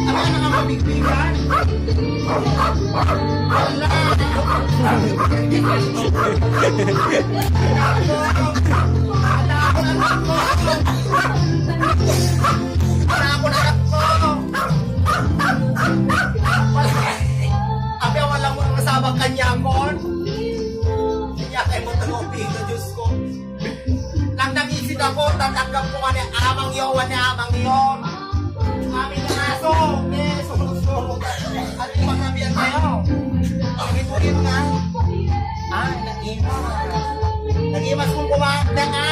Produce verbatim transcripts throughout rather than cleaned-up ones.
Ano ka mabigbigan? Wala. Wala ako na ako. Wala ako na ako. Wala. Abi, wala mo nang nasabak kanya kon. Kanya kay mo talo, Diyos ko. Nagnagisit ako, tatanggap ko nga ni amang yo, ni amang yo. Kami nga aso, ni sumunod-sunod. Ano yung mga biyan tayo? Pagituin nga. Ah, naimas. Naimas kong kumain na nga.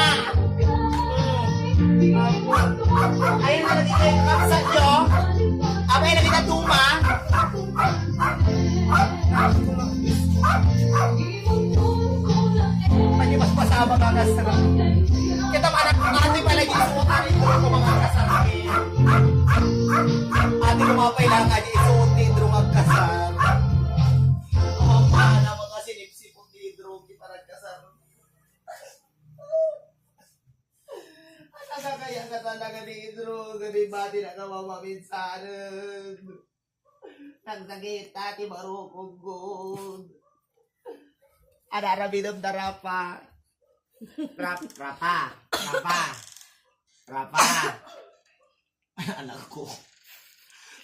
Hmm. Ayun na lagi kayo kapsat nyo. Abay, lagi na tuma. Pati mas pasama ka nga sa kita, anak, ate pala yung suot, ate, ito ko mga kasal. Ate, ko mga kailangan yung isuot ni Drew magkasal. Ang mga, mga sinipsipot ni Drew, kita nagkasal. Ang kaya ka talaga ni Drew, gabi ba, di na ka mamaminsanan? Nagsagita ti barukog gud. Ada, rabidom da, Rapa. Rap, Rapa, Rapa, Rapa. Anak ko.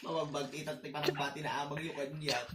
Mabagbagtitak ti panambati na amang yu kaniak.